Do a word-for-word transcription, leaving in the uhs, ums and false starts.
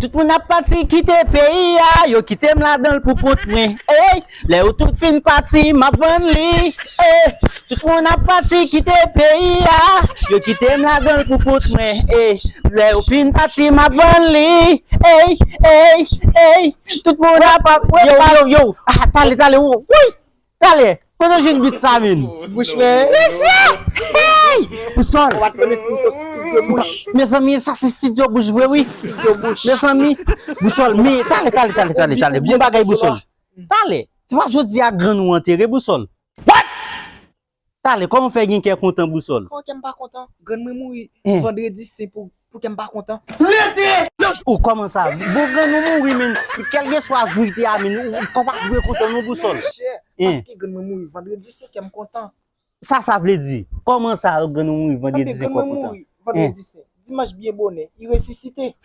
Tout moun ap pati kite peyi a, yo kite m ladan l pou kont mwen. Ey, lè yo tout fin pati, m ap vann li. Ey, tout moun ap pati kite peyi a, yo kite m ladan l pou kont mwen. Ey, lè yo fin pati, m ap vann li. Ey, ey, ey, tout moun ap ap yo, yo, yo. Ah, tale, tale, wo. Wi! Tale, kote w jwenn beat sa, menn? Bouch mwen. Mesye! Hey! Bousòl. Ou pa t konnen si m te studio bouch. Mezanmi, sa se studio bouch vre, wi. Studio bouch. Mezanmi, Bousòl, men tale, tale, tale, tale, tale. Bon bagay, Bousòl. Tale, se pa jodi a grann ou antere, Bousòl. What? Tale, kòman w fè gen kè kontan, Bousòl? Kòman kè m pa kontan? Grann mwen mouri vandredi sen pou, pou kè m pa kontan. Ou kòman sa? Bon, grann ou mouri, men kèlkeswa jou li te a, men ou, ou pa dwe kontan non, Bousòl. Monchè, paske grann mwen mouri vandredi sen kè m kontan. Sa sa vle di? Kòman sa grann ou mouri vandredi sen kè w kontan? Grann mwen mouri vandredi sen. Dimanch byen bonè, li resisite.